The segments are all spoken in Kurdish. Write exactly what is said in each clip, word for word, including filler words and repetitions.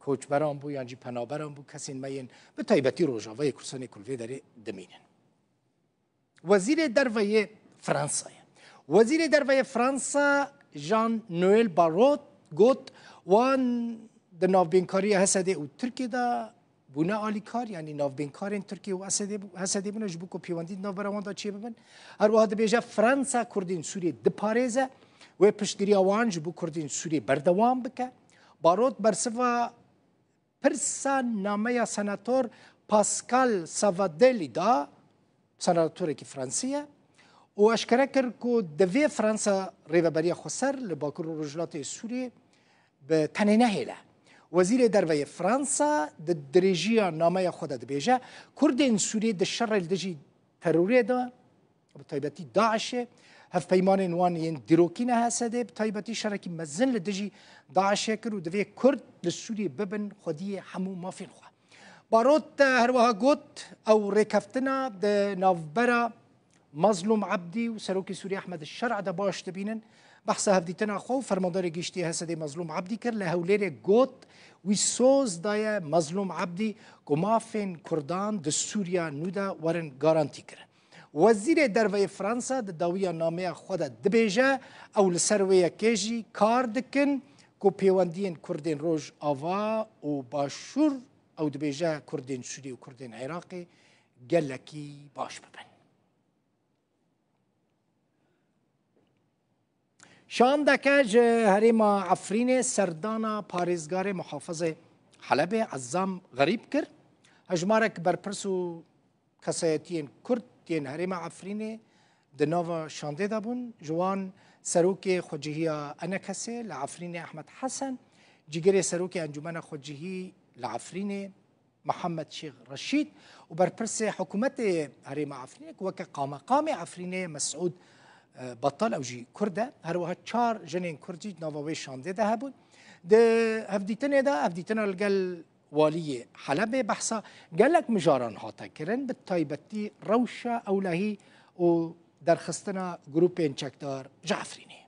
koçberan bû yan jî penaberan bû, kesên me yên bi taybetî Rojavayê Kurdistanê ku li vê derê dimînin. Wezîrê Derve yê Fransayê. Wezîrê Derve yê Fransa Jean-Noël Barrot got, wan di navbênkariya H S D û Tirkiyê de bûne alîkar, yanî navbênkarên Tirkiye û H S D bû-, H S D bûne ji bo ku pêwendî di navbera wan de çêbibin. Her wiha dibêje Fransa Kurdên Sûriyê diparêze, wê piştgiriya wan ji bo Kurdên Sûriyê berdewam bike. Barrot bersiva pirsa nameya senator Pascal Savoldelli da, senatorekî Fransî ye, û eşkere kir ku divê Fransa rêveberiya xweser li Bakur û Rojhilatê Sûriyê bi tenê nehêle. Wezîrê Derve yê Fransa di dirêjiya nameya xwe de dibêje, Kurdên Sûriyê di şerê li dijî terorê de, bi taybetî DAIŞê, hevpeymanên wan yên dîrokî ne H S D, bi taybetî şerekî mezin li dijî DAIŞê kir û divê Kurd li Sûriyê bibin xwediyê hemû mafên xwe. Barot, e, her wiha got, ew rêkeftina di navbera Mazlûm Ebdî û Serokê Sûriyê Ehmed Şer'a de baş dibînin. Behsa hevdîtina xwe û Fermandarê Giştî H S D Mazlûm Ebdî kir. Li Hewlêrê got, wî soz daye Mazlûm Ebdî ku mafên Kurdan di Sûriya nû de werin garantî kirin. Wezîrê Derve yê Fransa di dawiya nameya xwe de dibêje, ew li ser wê yekê jî kar dikin ku pêwendiyên Kurdên Rojava û Başûr, ew dibêje Kurdên Sûrî û Kurdên Iraqê gelekî baş bibin. Şandeke ji herêma Efrînê serdana parêzgarê muhafizê Helebê Ezzam Xerîb kir. Hejmarek berpirs û kesayetiyên Kurd yên herêma Efrînê di nava şandê de bûn. Ji wan serokê xwecihiya ENKSê li Efrînê Ehmed Hesen, cîgirê serokê Encûmena Xwecihî li Efrînê Mihemed Şêx Reşîd û berpirsê hikûmetê herêma Efrînê ku weke qameqamê Efrînê Mesûd, e, Batal, ew jî Kurd e. Her wiha çar jinên Kurd jî di nava wê şandê de hebûn. Di hevdîtinê de, hevdîtina li gel waliyê Helebê behsa gelek mijaran hate kirin, bi taybetî rewşa ewlehî û derxistina grûpên çekdar ji Efrînê.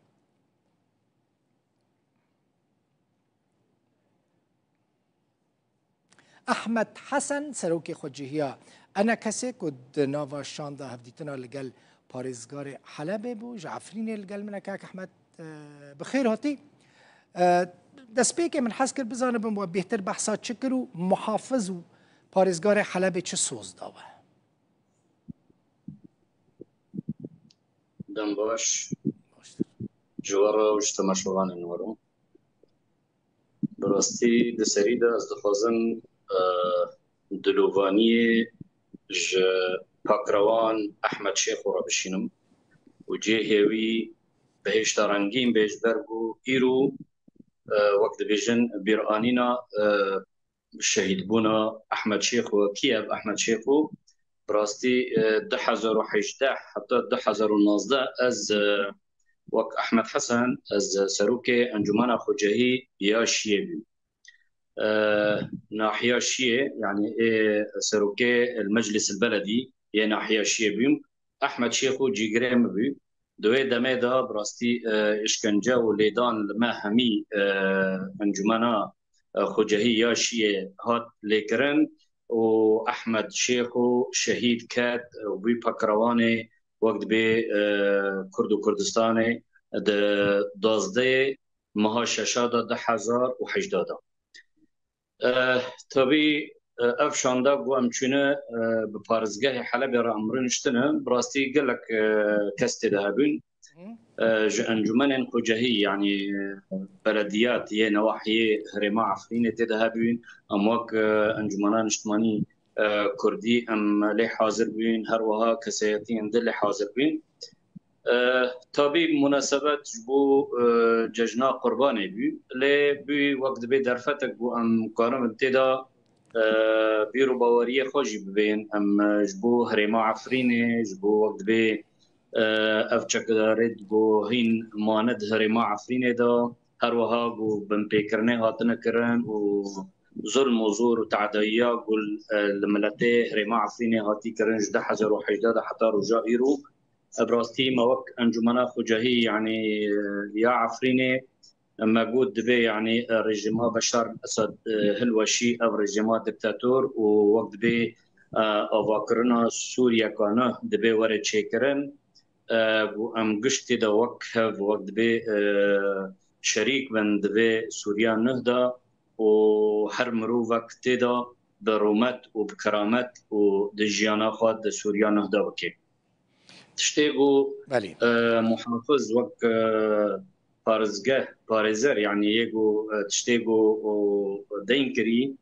Ehmed Hesen, serokê xwecihiya ENKSê ku di nava şanda hevdîtina li gel parêzgarê Helebê bû, ji Efrînê li gel min e. Kak Ehmed, e, bi xêr hatî. E, destpêkê min hez kir bizanibim we bêhtir behsa çi kir û muhafiz û parêzgarê Helebê çi soz da we? Dem baş ji we re û ji temaşevanên we re. Bi rastî di serî de ez dixwazim, e, dilovaniyê ji pakrewan Ehmed Şêxo re bişînim û cihê wî bihêşta rengîn bê, ji ber ku îro, e, wek dibêjin bîranîna, e, şehîdbûna Ehmed Şêxo. Kî ye ev Ehmed Şêxo? Bi rastî, e, du hezar û hejdeh heta du hezar û nozdeh ez, e, wek Ehmed Hesen, ez serokê Encûmena Xwecehî ya Şiyê bûm. E, nahiya Şiyê, yanî ê serokê el Meclis el Beledî yê nahiya Şiyê bûm. Ehmed Şêxo cîgirê min bû. Di wê demê de bi rastî, e, îşkence û lêdan li me hemî, e, Encûmena, e, Xwecehî ya Şiyê hat lêkirin û Ehmed Şêxo şehîd ket û bû pakrewanê wek dibê, e, Kurd û Kurdistanê di duwazdehê meha şeşa de du hezar û hejdeh de. Eh, tabî, eh, ev şanda ku em çûne, eh, bi parêzgehê Helebê re em rûniştine, bi rastî gelek, eh, kes tê de hebûn. Hı. Eh, ji encûmenên xwecehî, yanî, eh, belediyat yê newahiyê herêma Efrînê tê de hebûn. Em wek, eh, Encûmena Niştimanî, eh, Kurdî em lê hazir bûn, her wiha kesayetiyên din lê hazir bûn. Eh, tabî munasebet ji bo, eh, cejna Qurbanê bû, lê bû wek dibê derfetek bû em karin tê de, eh, bîr û baweriyê xwe jî bibên. Em, eh, ji bo herêma Efrînê, ji bo wek dibê, eh, ev çekdarê ku hîn mane di herêma Efrînê de, her wiha ku binpêkirinê hatine kirin û zulm û zor û tedayiya ku, eh, li miletê herêma Efrînê hatî kirin ji du hezar û hejdeh de heta roja îro. Bi rastî me wek Encûmena Xwecehî, yanî, ya Efrînê, Me got dibê, yanî, e, rejîma Beşar Esad, e, hilweşî, ev rejîma diktator û wek dibê, e, avakirina Sûriyekane dibê were çêkirin. E, û em gişt tê de wek hev, wek dibê, e, şerîk bin di vê Sûriya nuh de û her mirovek tê de bi rûmet û bi keramet û di jiyana xwe di Sûriya nuh de bike. Tiştê ku, Belê. e, muhafiz wek, e, parêzgeh, parêzer, yanî yê ku, e, tiştê ku, o, deyn kirî,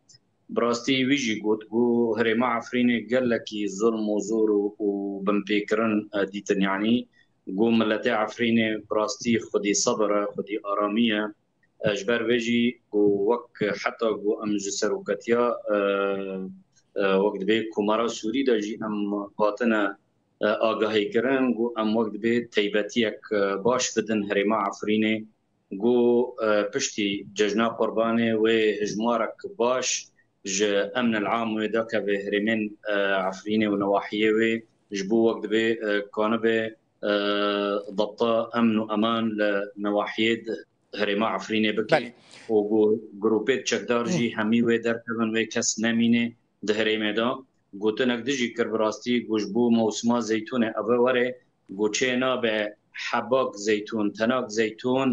bi rastî wî jî got ku herêma Efrînê gelekî zulm û zor û, û binpêkirin, e, dîtin, yanî ku miletê Efrînê bi rastî xwedî sebir e, xwedî aramî ye. E, ji ber vê jî ku wek heta ku em ji seroketiya, e, e, wek dibê Komara Sûrî de jî em hatine, e, agahîkirin ku em wek dibê taybetiyek, e, baş bidin herêma Efrînê, ku, e, piştî Cejna Qurbanê wê hijmarek baş ji emnil am wê dakeve herêmên, e, Efrînê û newahiyê wê, ji bo wek dibê, e, kanibe, e, dabta emn û eman li newahiyê di herêma Efrînê bike Belê. û ku grûpê çekdar jî Hı. hemî wê derkevin, wê kes nemîne di herêmê de. Gotinek dijî kir, bi rastî ku ji bo mewsima zeytûnê eve were, ku çê nabe hebak zeytûn, tenak zeytûn,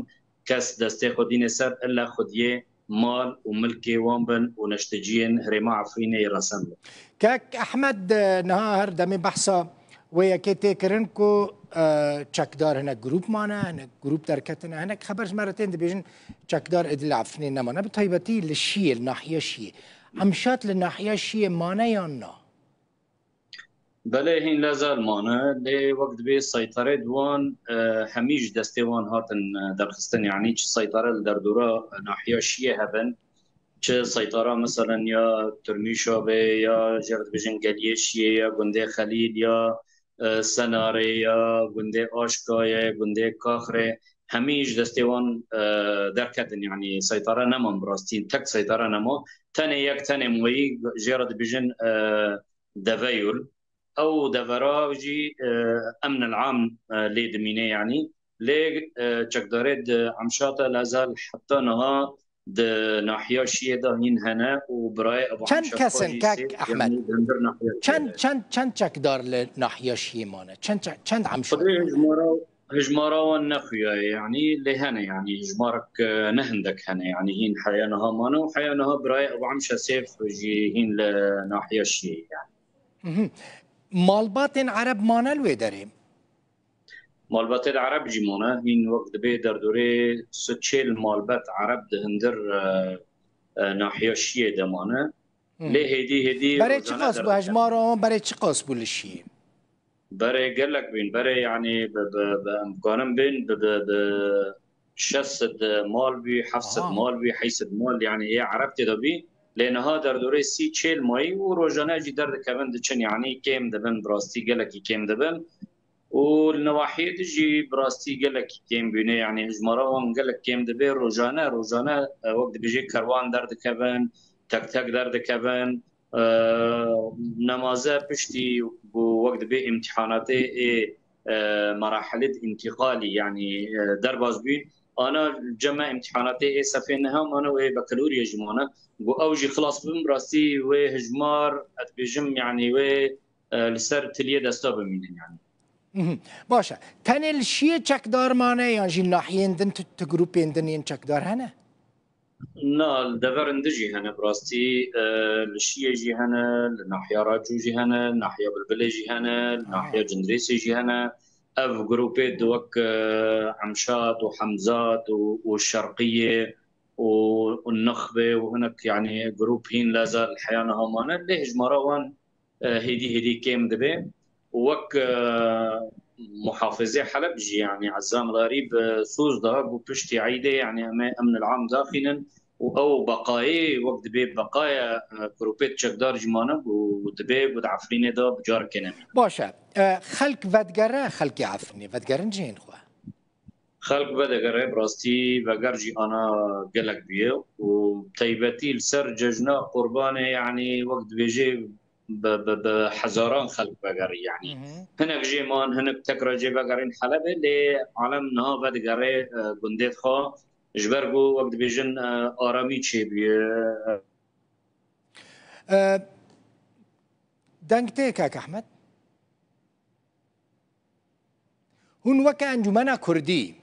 kes destê xwe dîne ser, illa xwediyê mal û milkê wan bin û neşteciyên herêma Efrînê yê resen bin. Kek Ehmed, e, niha her demê behsa wê yekê tê kirin ku, e, çekdar hinek grûp mane, hinek grûp derketine, hinek xeber ji me re tên dibêjin çekdar êdî li Efrînê nemane, bi taybetî li Şiyê, li nahiya Şiyê. Emşat li nahiya Şiyê mane yan na? Belê, hîn lezel mane, lê wek dibê seyterê di wan, e, hemî ji destê wan hatin, e, derxistin. Yanî çi seytere li derdora, e, nahiya Şiyê hebin, çi seytara meselen ya Tirmîşa be, ya jê re dibêjin Geliyê Şiyê, ya gundê Xelîl, ya, e, Senarê, ya gundê Aşka ye, gundê Kaxrê, hemî ji destê wan, e, derketin. Yanî seytara neman bi rastî, tek seytara nema. Tenê yek, tenê moyî, jê re dibêjin, e, Deveyul. Ew devera jî, e, emnil am, e, lê dimîne, yanî. Lê, e, çekdarê di Emşata Lezel heta niha di nahiya Şiyê de hîn hene û birayê Ebu Çend Emşa kes in, Xwajî kek sê, Ehmed? yanî di hundir nahiya Çend, Şiyê de. çend, çend çekdar li nahiya Şiyê mane? Çend çe-, çend Emşat Xwedê mane? hijmara, hijmara wan nexuyaye, yanî lê hene, yanî hijmarek, e, ne hindek hene, yanî hîn heya niha mane û heya niha birayê Ebu Emşa Sêf jî hîn li nahiya Şiyê, yanî. Mhm. Malbatên Ereb mane li wê derê? Malbatên Ereb jî mane. Hîn wek dibê derdorê sed çêl malbet Ereb di hundir, e, e, nahiya Şiyê de mane. Mhm. Lê hêdî hêdî Berê rojane çiqas bû, derdikevin. hejmara wan berê çiqas bû li Şiyê? Berê gelek bîn. Berê, yanî, bi, bi, bi, em kanin bîn, bi, bi, bi şeş sed mal bî, heft sed Aha. mal bî, heyt sed mal, yanî, yê Ereb tê de bî. Lê niha derdorê sî çêl mayî û rojane jî derdikevin diçin, yanî, kêm dibin, bi rastî gelekî kêm dibin. Û li newahiyê de jî bi rastî gelekî kêm bîne, yanî, hijmara wan gelek kêm dibe. Rojane, rojane, e, wek dibêjê kerwan derdikevin, tek tek derdikevin. E, nemaze piştî ku wek dibê îmtîhanatê ê, e, merahelê di întîqalî, yanî, e, derbas bîn, ana cem me îmtîhanatê ê sefê niha mane û ê bekaloriyê jî mane. Ku ew jî xilas bibin, bi rastî wê hijmar, ez dibêjim, yanî wê, e, li ser tiliyê desta bimînin, yanî. Mhm. Baş e. Tenê li Şiyê çekdar mane yan jî nahiyên din, tu, tu grûpên din yên çekdar hene? Na, li deverên din jî hene, bi rastî, e, li Şiyê jî hene, li nahiya Raco jî hene, li nahiya Bilbilê jî hene, li Aha. nahiya Cindirêsê jî hene. Ev grûpê di wek, e, Emşat û Hemzat û, û Şerqiyê û, û Nexbê û hinek, yanî, grûp hîn leza li heya niha mane. Lê hijmara wan e, hêdî hêdî kêm dibe. Û wek, e, muhafizê Heleb jî, yanî Ezzam Larî bi soz da ku piştî Eydê, yanî em ê emnil am daxînin û ew beqayê, wek dibê beqaya, e, grûpê çekdar jî mane û dibê ku di Efrînê de bi careke nemîne. Baş e. E, xelk vedigere, xelkê Efrînê vedigerin cihên xwe? Xelk vedigere, bi rastî veger jî ana gelek bûye û taybetî li ser cejna Qurbanê, yanî wek dibêjê bi, bi, bi hezaran xelk vegerî, yanî. Hı hı. Hinek jê man, hinek tekra jê vegerîn Helebê, lê alem niha vedigere, e, gundê xwe. Ji ber ku wek dibêjin, e, aramî çêbûye. E, deng tê kak Ehmed? Hûn weke Encûmena Kurdî,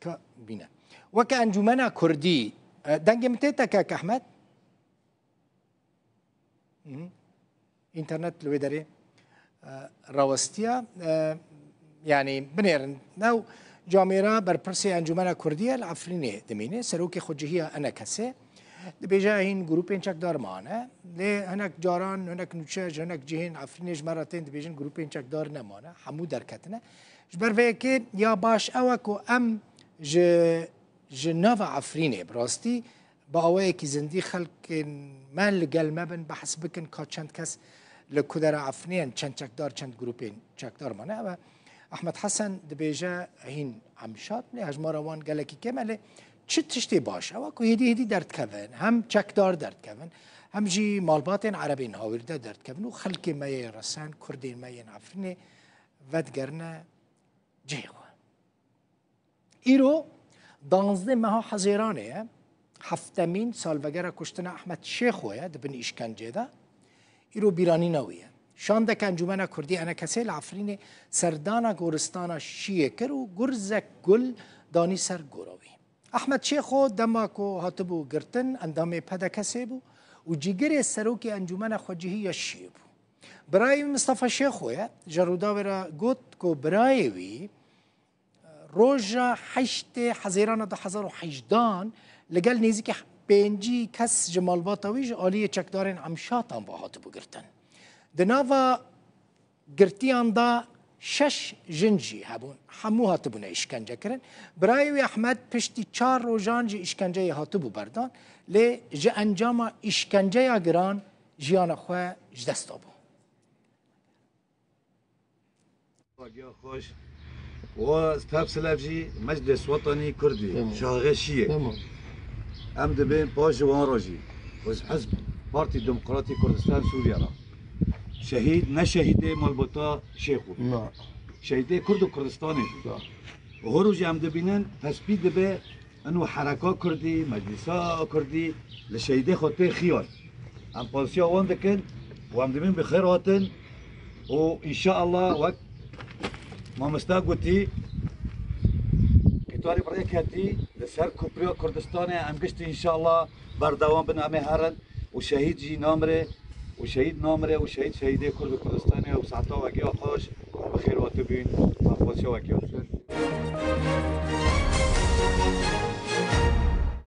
ka bîne, weke Encûmena Kurdî, e, dengê min tê te kak Ehmed? Mhm. Înternet li wê derê, e, rawestiya, e, yanî binêrin. Ew camêra berpirsê Encûmena Kurdî ye, li Efrînê dimîne. Serokê xwecihiya ENKSê dibêje hîn grûpên çekdar mane. Lê hinek caran, hinek nûçe ji hinek cihên Efrînê ji me re tên dibêjin grûpên çekdar nemane. Hemû derketine. Ji ber vê yekê ya baş ew e ku em ji, ji nava Efrînê bi rastî bi awayekî zindî xelkên me li gel me bin, behs bikin ka çend kes li ku dera Efrînê ne, çend çekdar, çend grûpên çekdar mane. Ev e Ehmed Hesen dibêje hîn Emşat, lê hejmara wan gelekî kêm e, lê çi tiştê baş e, ew e ku hêdî hêdî derdikevin, hem çekdar derdikevin, hem jî malbatên Erebên hawîrde derdikevin û xelkê me yê resen, Kurdên me yên Efrînê vedigerine cihê xwe. Îro danzdeh meha Hezêranê ye. Heftemîn salvegera kuştina Ehmed Şêxo ye di bin îşkencê de. Îro bîranîna wî ye. Şandeke Encûmena Kurdî ENKSê li Efrînê serdana goristana Şiyê kir û gurzek gul danî ser gora wî. Ehmed Şêxo dema ku hatibû girtin endamê PDKSê bû û cîgirê serokê Encûmena Xwecihî ya Şiyê bû. Birayê wî Mistefa Şêxo ye. Ji Rûdawê re got ku birayê wî roja heştê Hezêrana du hezar û hejdehan li gel nêzîkî pêncî kes ji malbata wî ji aliyê çekdarên Emşatan ve hatibû girtin. Di nava girtiyan de şeş jin jî hebûn. Hemû hatibûne îşkence kirin. Birayê wî Ehmed piştî çar rojan ji îşkenceyê hatibû berdan, lê ji encama îşkenceya giran jiyana xwe ji dest dabû. Giya xweş. Wa tev silev jî Meclis Wetanî Kurdî, Tamam. Şaxê Şiyê. Tamam. Em dibên paş ji wan re jî. Û ji Hizb Partî Demokratî Kurdistan Sûriye re. Şehîd, ne şehîdê malbata Şêxo. Na. Şehîdê Kurd û Kurdistanê jî. Na. Horo jî em dibînin, tespît dibe, Ino hereka Kurdî, meclisa Kurdî li şehîdê xwe tê xiyan. Em pasiya wan dikin û em dibin bi xêr hatin û înşeallah wek mamosta gotî, qîtarî bi rê ketî li ser kopriya Kurdistanê em giştî înşeallah berdewam bin, em ê herin û şehîd jî namire û şehîd namire û şehîd şehîdê Kurd û Kurdistanê û saeta wekî xweş û bi xêr hatibûn, em pasiya wekî xweş.